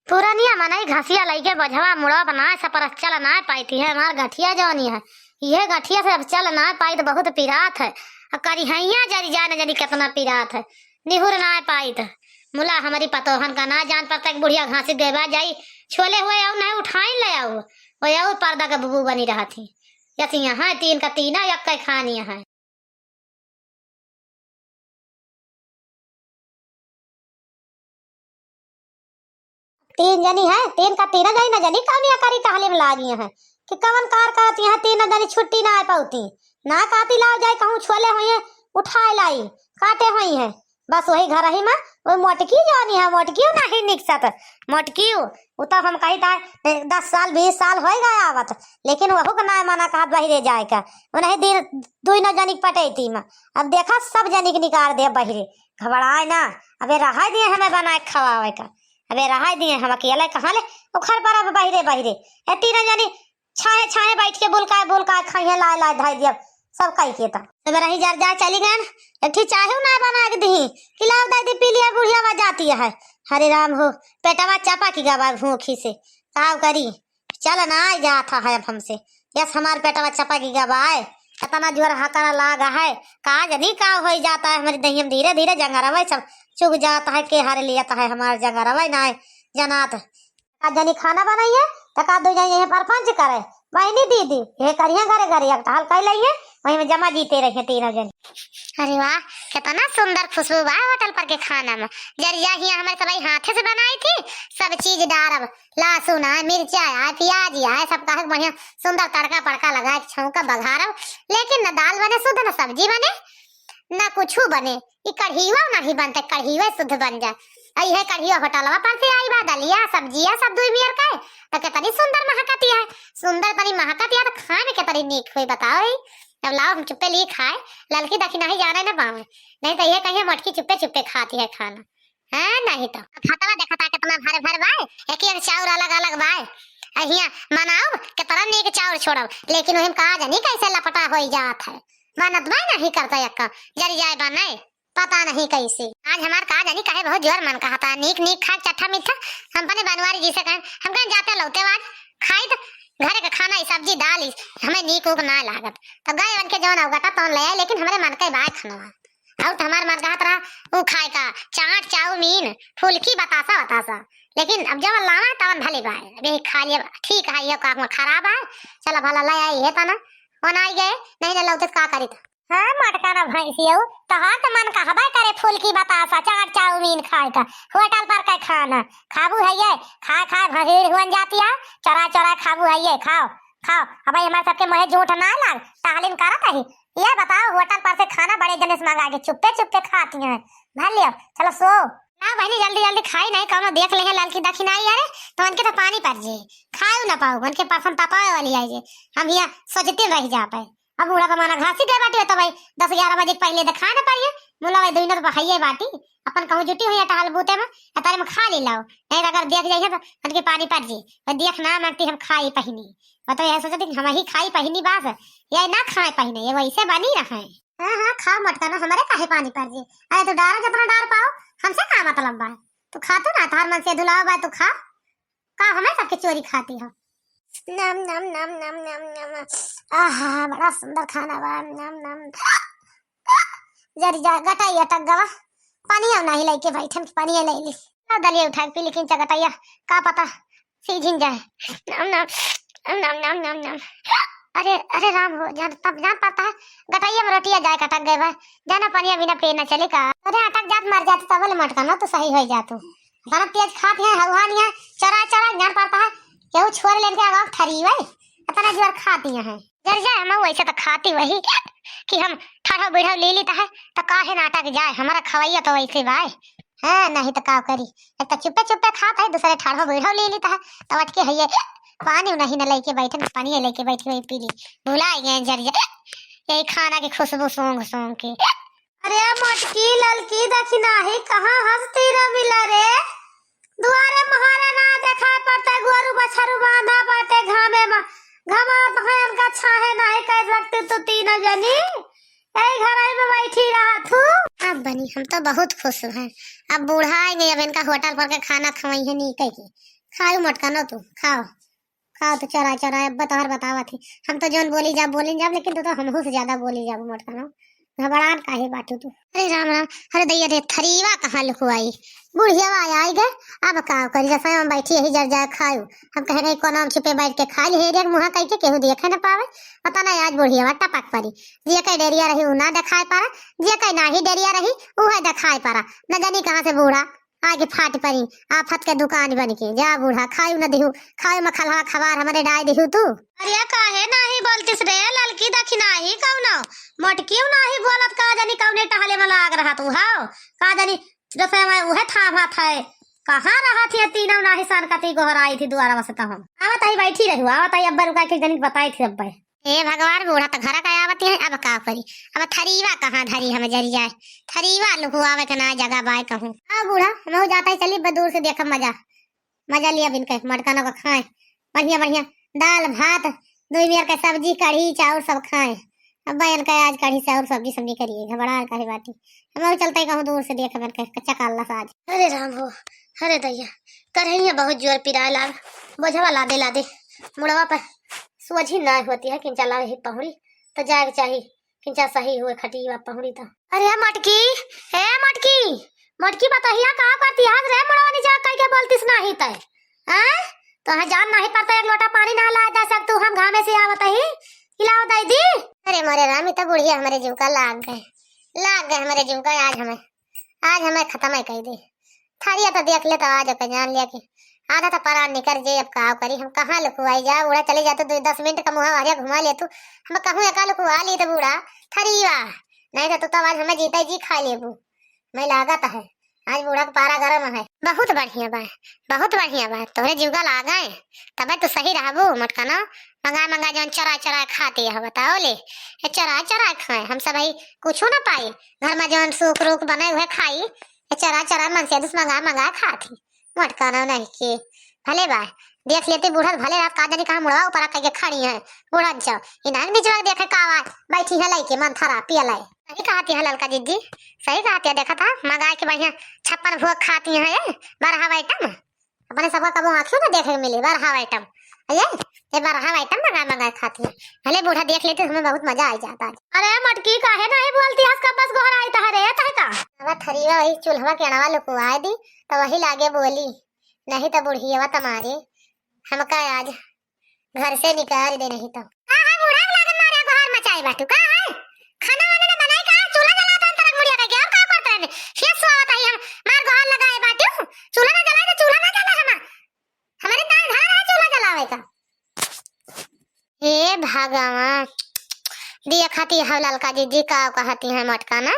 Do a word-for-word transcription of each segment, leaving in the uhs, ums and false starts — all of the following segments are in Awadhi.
पुरनिया मनई घसिया लइके बझवा मुड़वा बनाए, सब पर चल नाय पाइत है। हमार गठिया जौनी है, इहे गठिया से अब चल नाय पाइत, बहुत पिरात है। आ करिहैया जरि जाए, न जनी केतना पिरात है, निहुर नाय पाइत। मुला हमरी पतोहन का ना जान पड़ता कि बुढ़िया घासी देबा जाई, छोले हुए आऊ नहीं उठाई ले आऊ, वो आऊ पर्दा के बुबू बनी रहत ही। यस यहाँ तीन का तीना, यक्के खानी है। तीन जनी है, तीन का तीन जनी न जनी कौनिया करी टहले में लागी है कि कवन कार करत यहाँ तीन जनी छुट्टी ना आए पाउती, ना कहती लाओ जाए कहूँ छोले हुए उठाए लाई, काटे हुई है। बस वही घर ही में वो मोटकी जौनी है, मोटकियो नहीं निकसत, मोटकियो उ तो हम कही था, ए, दस साल बीस साल होइ गए आवत, लेकिन वहू का ना मना कहत बहिरे जाए का, वो नहीं दिन दुई न जनी पटैती में। अब देखा सब जनी के निकाल दे बहिरे, घबराए ना। अबे रहाई दिए हमें बनाए खवावे का, अबे रहाई दिए हम अकेले कहाँ ले उखड़ पर अब बहिरे बहिरे। ए तीन जनी छाहे छाहे बैठ के बुलकाए बुलकाए खाइए, लाए लाए धाई दिया सब कही के ता। तो रही जर जा चली गए, एक ठी चाहे ना बना के दी कि लाओ दे दी पी लिया, बुढ़िया वा जाती है। हरे राम हो, पेटवा चपा की गवा भूखी से, काव करी, चल ना जात है अब हमसे। यस हमार पेटवा चपा की गवा है, इतना जोर हकरा लाग है, का जनी का हो जाता है हमारी दहियम, धीरे धीरे जंगरवा सब चुग जाता है, के हर लिया है हमार जंगरवा ना है जनात। का जनी खाना बनाइए, तो का दो जनी यहीं परपंच करे, बहिनी दीदी, ये करिए घरे घरे एक टहल कर लइए, वहीं में जमा जीते रहिए तीनों जनी। अरे वाह, कितना सुंदर खुशबू बा होटल पर के खाना में। जरिया ही हमारे सबाई हाथे से बनाई थी, सब चीज डारब, लहसुन आए, मिर्चा आए, प्याज आए, सब कहे बढ़िया सुंदर तड़का पड़का लगा के छौंका बघारब, लेकिन न दाल बने शुद्ध, न सब्जी बने, ना कुछू बने, ई कढ़ीवा नाही बनते, कढ़ीवा शुद्ध बन जाए। आ इहे कढ़ीवा होटलवा पर से आई बा, दलिया, सब्जिया, सब दुई मियर का है, तो कितनी सुंदर महकती है, सुंदर तनी महकती है, तो खाए में कितनी नीक हुई, बताओ ही। अब लाओ हम चुप्पे ली खाए, ललकी दखी नहीं जाने ना पावे, नहीं तो ये कहिए मोटकी चुप्पे चुप्पे खाती है खाना। हाँ, नहीं तो। भातवा देखता कितना भर भर बाय, एक एक चाउर अलग अलग बाय। अहिया बनाओ, कितना नीक चाउर छोड़ब, लेकिन ओहिम का जानी कैसे लपटा होई जात है। बनत बाय नहीं करता यक्का, जरि जाए बने, पता नहीं कैसे। आज हमार का जानी काहे बहुत जोर मन कहता, नीक नीक खाए चट्ठा मीठा। हम अपने बनवारी जी से कहें, हम कहें जाते लौते आज खाई तो घरे का खाना, ई सब्जी दाल, ई हमें नीक उक ना लागत। तो गए उनके जौन अवगता तौन ले आए, लेकिन हमरे मन के बाय खनवा। और तो हमार मन कहत रहा ऊ खाए का, चाट, चाउमीन, फुलकी, बतासा, बतासा। लेकिन अब जवन लावा है तवन भले बाय, अब यही खा लिया, ठीक है, ये का खराब है, चला भला ले आई है तना, ओन आई गए, नहीं ना लौते तो का करी था। हाँ, मोटका ना भैंसियऊ, तोहार तो मन कहबे करे फुलकी, बतासा, चाट, चाउमीन खाए का, होटल पर का खाना खाबू है ये, खाए खाए भीड़ हुअन जाती है, चोरा चोरा खाबू है ये, खाओ। खाओ, अब भाई हमारे सबके मुँहे झूठ ना लाग, तालीम करत ही। ये बताओ, होटल पर से खाना बड़े जने से मंगा के चुप्पे चुप्पे खाती हैं। भर लियो, चलो सो। ना बहनी, जल्दी जल्दी खाई नहीं, कौनो देख ले हैं ललकी दखिनाई, अरे तो उनके तो पानी पर जे, खाए ना पाओ, उनके परसम तपावे वाली आई जे। हम यहाँ सोचते रह जा पाए। अब बूढ़ा जमाना घासी दे बाटी, तो भाई दस ग्यारह बजे के पहले तो खाए ना पाइए। मुला भाई दुइनो तो हइये बाटी, अपन कहूँ जुटी हुई है टहल बूते में, अतारे में खा ले लाओ। नहीं तो अगर देख जाइए तो उनके पानी पर जे, भाई देख ना मांगती हम खाई पहिनी। मैं तो यह सोचती कि हम ही खाई पहिनी बास, ये ना खाए पहिने, ये वैसे बनी रहे। हाँ, हाँ, खाओ मोटका ना, हमारे काहे पानी पर जी। अरे तू डारा जितना डार पाओ, हमसे का मतलब बा? तू खा तो ना, तार मन से धुलाओ बा, तू खा। का हमें सबके चोरी खाती हो? नम, नम, नम, नम, नम, नम। आहा, बड़ा सुंदर खाना बा। नम, नम। जरी जा, गटाई अटक गवा। पानी अब नहीं लेके बैठन, पानी ले ली। अब दलिया उठा के पी, लेकिन चगटैया, का पता, सीझिन जाए। नम, नम, नम, नम, नम, नम। अरे, अरे राम हो, जान, तब जान पड़ता है, गटैया में रोटियां जाए कटक गए बा। जाना पनिया बिना पेट न चले का? अरे अटक जात, मर जात, तब ले मटका ना तो सही हो जात। इतना तेज खाती है, हौहान है, चरा चरा जान पड़ता है, केहू छोड़ लेन के आगा ठरी हुई, इतना जोर खाती है। जर जाए हम वैसे तो खाती वही कि हम ठाढ़ो बीढ़ो ले लेता है, तो काहे ना अटक जाए, हमारा खवैया तो वैसे बाय। हाँ, नहीं तो का करी, एक तो चुप्पे चुप्पे खात है, दूसरे ठाढ़ो बीढ़ो ले लेता है, तो अटके है ये पानी नहीं न लेके बैठे, न पानी लेके बैठी हुई पी ली, भुला गए जर जा, यही खाना की खुशबू सूंघ सूंघ के। अरे मोटकी ललकी दखिनाही, कहाँ हंसती रमिला रे? दुआरे महारे ना देखाए पड़ते, गोरू बछरू बांधा पड़ते घामे में, घमात है उनका छाहे नहीं कह सकते तू तीनों जनी। ए घर में बैठी रहा तू। अब बनी हम तो बहुत खुश हैं। अब बूढ़ा आएंगे, अब इनका होटल पर के खाना खवाई है नी कह के। खाओ मोटकनो तू, खाओ। खाओ तो चोराय चोराय, अब तोहर बतावत ही। हम तो जौन बोली जाब, बोली जाब, लेकिन तू तो हमहू से ज्यादा बोली जाब मोटकनो। घबरान काहे बाटू तू? अरे राम राम, अरे दैया रे, थरीवा कहाँ लुकुआई? बुढ़ियावा आई गए, अब का करी? रसोई में बैठी यही जर जाए खायू। हम कहे नहीं, कोना में छुपे बैठ के खा ली, हेरिया के मुँहा कह के केहू देखे न पावे। पता नहीं आज बुढ़ियावा टपक पड़ी। जे कहीं डेरिया रही, उ ना देखाए पारा, जे कहीं नाही डेरिया रही, उहे देखाए पारा। न जानी कहाँ से बूढ़ा आगे फाट परी, आफत के दुकान बन के। जा बूढ़ा, खायू न दिहू, खायू में खलहा खबार हमरे डाय दिहू तू। अरे काहे नाही बोलतिस रे ललकी, देखी नाही कौनो मोटकियो नाही बोलत, का जानी कौने टहले में लाग रहा तू, हाव का जानी रसोई में उहे थामा था। कहाँ रहा थी तीनों नाही सन कती गोहराई थी दुआरा से तो हम। आवत आई बैठी रहू, आवत आई अब्बा रुका के जनी बताई थी अब्बा। हे भगवान, बूढ़ा तो घर का आवत है, अब का करी? अब थरीवा कहाँ धरी हम जरी जाए? थरीवा लुकुआवे के ना जगह बाय कहूँ। आ बूढ़ा, हम जाता ही चली, बस दूर से देखब मजा, मजा लिया बिन के मटकनों का खाए, बढ़िया बढ़िया दाल भात, दुई मेर के सब्जी, कढ़ी चाउर सब खाए। अब बहन का आज कढ़ी चाउर सब्जी सब निकलिए, घबराल काहे बाटी। हम चलते कहूँ दूर से देख बन के कच्चा काला साज। अरे राम हो, अरे दैया, करहिया बहुत जोर पिराए लाग, बोझवा लादे लादे मुड़वा पर सोझी ना होती है, किंचा लावे ही पहुड़ी तो जाए के चाही, किंचा सही हुए खटी बा पहुड़ी तो। अरे मटकी, ए मटकी, मटकी बतहिया का करती है रे, मुड़वा नी जा कह के बोलतिस नाही तय, हैं? तो है जान नाही पड़ता, एक लोटा पानी ना लाए दे सक तू, हम घामे से आवत ही, हिलाओ दे दी। अरे मोरे राम, ई तो बुढ़िया हमरे जीव का लाग गए, लाग गए हमरे जीव का, आज हमें, आज हमें खत्म है कह दे। थरिया तो देख ले तो आज ओके जान लिया कि आधा तो परान निकर जे, अब का करी हम, कहाँ लुकुआई जा, बूढ़ा चले जाते दो दस मिनट का मुँह हरिया घुमा ले तू, हम कहूँ एका लुकुआ ली तो बूढ़ा थरिया, नहीं तो तू तो आज हमें जीता जी खा लेबू। मैं लागत है आज बूढ़ा के पारा गरम है। बहुत बढ़िया बा, बहुत बढ़िया बा, तोहरे जीवगा लागे तबे तू सही रहबू मोटकना। मंगा मंगा जौन चरा चरा खाते हो बताओ ले, ये चरा चरा खाए हम सब ही कुछ ना पाई, घर में जौन सूख रूख बने हुए खाई, ये चरा चरा मन से दुस मंगा मंगा खाती। मोटकनो नहीं के। भले बा, देख लेती बूढ़ा, भले रात का जानी कहाँ मुड़वा ऊपर करके खड़ी है। बूढ़ा जाओ, इन्हें निचवा देखे का आवाज, बैठी है लइके मन थरा पियले। सही कहती है ललका जिज्जी, सही कहती है। देखा था मंगा के बढ़िया छप्पन भोग खाती है ये बरहा आइटम। अपने सबका कबो आँखियों ना देखे के मिली बरहा आइटम। ये, ये बरहा आइटम मंगा मंगा खाती है। भले बूढ़ा देख लेती, हमें बहुत मजा आई जाता। अरे मटकी, काहे नहीं बोलती? आज कब बस गोहराई तहरे, तह का? अब थरिया वही चूल्हा के अड़वा लुकवाए दी, तो वही लागे बोली। नहीं तो बुढ़ियवा तुम्हारे हमका आज घर से निकाल दे नहीं तो। का है बूढ़ा, लागन मारे गोहार मचाई बाटू, का है? खाना वाना ना बनाई का? चूल्हा जलात हन तरक मुड़िया कह के, और का करत रहने? फिर सोवत आई हम, मार गोहार लगाए बाटू, चूल्हा ना जलाए तो चूल्हा ना जला हमार। हमारे दाई धरा रहा चूल्हा जलावे का। हे भगवान, देखती है ललका जिज्जी का कहती है मोटकना,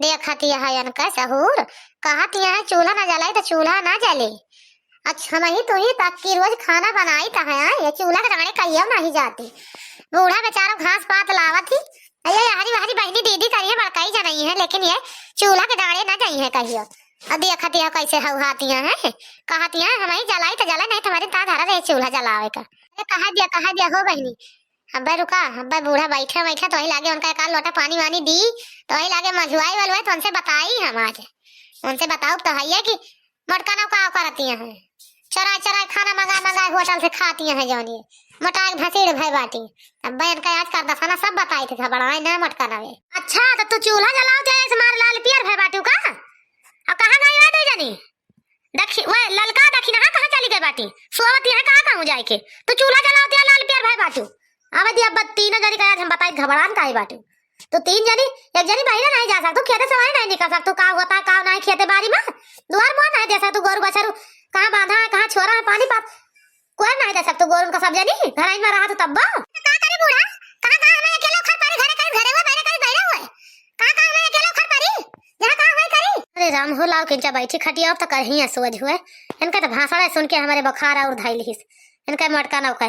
देखती है इनका सहूर, कहती है चूल्हा ना जलाई तो चूल्हा ना जले। अच्छा, हम ही तो ही तक की रोज खाना बनाई तो है, ये चूल्हा के डंगड़े कहियो नहीं जाती। बूढ़ा बेचारो घास पात लावत ही, ये हरी हरी बहनी दीदी करिए बड़काई जनई है, लेकिन ये चूल्हा के डंगड़े ना जाई है कहियो। अब देखती है कैसे हौहाती है, कहती है हम ही जलाई तो जला, नहीं तो हमारे ता धरा रहे चूल्हा जलावे का। अरे कहा दिया, कहा दिया हो बहनी, अब्बे रुका, अब्बे बूढ़ा बैठे बैठे तो वही लागे उनका एक आध लोटा पानी वानी दी, तो वही लागे मझुआई वलुआई, तो उनसे बताई हम आज, उनसे बताओ तो है कि मोटकनौ का करती हैं, चोराई चोराई खाना मंगा मंगा होटल से खाती हैं जौन ये मोटाई भसीड़ भय बाटी। अब्बे इनका आज कर दफाना सब बताई थे, घबराए ना मोटकनवे। अच्छा तो तू चूल्हा जलाओ दे, ऐसे मार लाल पियर भय बाटू का? अब कहाँ गई बा दू जनी? दखी-, वह ललका दखिनहा कहाँ चली गई बाटी? सोवत यहाँ कहाँ कहूँ जाए के? तू चूल्हा जलावत या लाल पियर भय बाटू। अब दी, अब तीनों जनी का आज हम बताई घबरान काहे बाटू। तू तीन जनी, एक जनी बहिरे नहीं जा सकतू, खेते से वहीं नहीं निकल सकतू, का होता है, का नहीं खेते बारी में, दुआर मुँह नहीं दे सकतू, गोरू बछरू कहाँ बांधा है, कहाँ छोरा है, पानी पात कोई नहीं दे सकतू, गोरू का सब जनी घर में रहा तू तब्बो। का करी बूढ़ा, कहाँ कहाँ हमें अकेले उखड़ पड़ी, घरे कहीं घरे हुए, बहरे कहीं बहरे हुए, कहाँ कहाँ हमें अकेले उखड़ पड़ी, जहाँ कहाँ वही करी। अरे राम हो लाओ किंचा बैठी खटिया, अब तो कहीं है सोझ हुए, इनका तो भाषण है सुन के हमारे बुखार और धैल हिस, इनका मोटकनौ का,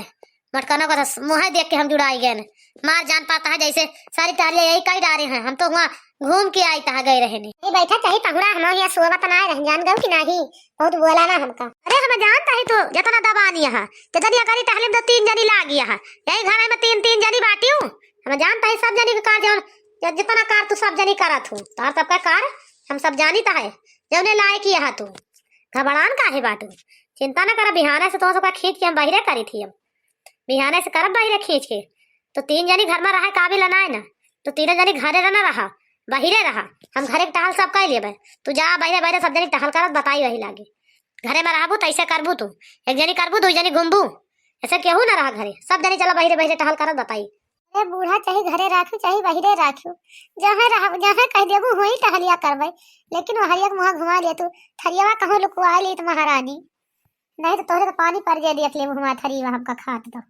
मोटकनौ का तो मुँह देख के हम जुड़ाई गए। मार जान पाता है जैसे सारी टहलिया यही कई डारे हैं, हम तो हुआ घूम के आई तहाँ गए रहने। ए बैठा चाही पहुड़ा, हम यहाँ सोवत ना रह जान गऊ कि नाही, बहुत बोला ना हमका। अरे हम जानता है तू जितना दबानी यहाँ, जितनी अकरी टहली में तो तीन जनी लागी यहाँ, यही घर में तीन तीन जनी बाटियो, हम जानता है सब जनी के कार जौन, जि-, जितना कार तू सब जनी करत हूँ, तार सबका कार हम सब जानी त है, जौने लायक ही यहाँ तू। घबड़ान काहे बाटू? चिंता न करा, बिहाने से तो सबका खींच के हम बहिरे करी थी। अब बिहाने से करब बहिरे खींच के। तो तीन जनी घर में रहा काबिल ना है ना, तो तीनों जनी घरे रह ना रहा, बहिरे रहा। हम घरे के टहल सब कह लेबे। तू जा बहिरे बहिरे सब जनी टहल करत बताई वही लागे। घरे में रहबू त ऐसे करबू तू, एक जनी करबू, दू जनी घूमबू, ऐसे केहू ना रहा घरे। सब जनी चला बहिरे बहिरे टहल करत बताई। अरे बूढ़ा चाहे घरे राखू चाहे बहिरे राखू, जहाँ रह जहाँ कह देबू वहीं टहलिया करबे, लेकिन वहरिया के मुँह घुमा ले तू। थरियावा कहूँ लुकवा ले तो महारानी, नहीं तो तोहरे तो पानी पड़ जाए देख ले मुँह थरियावा हमका खात दो।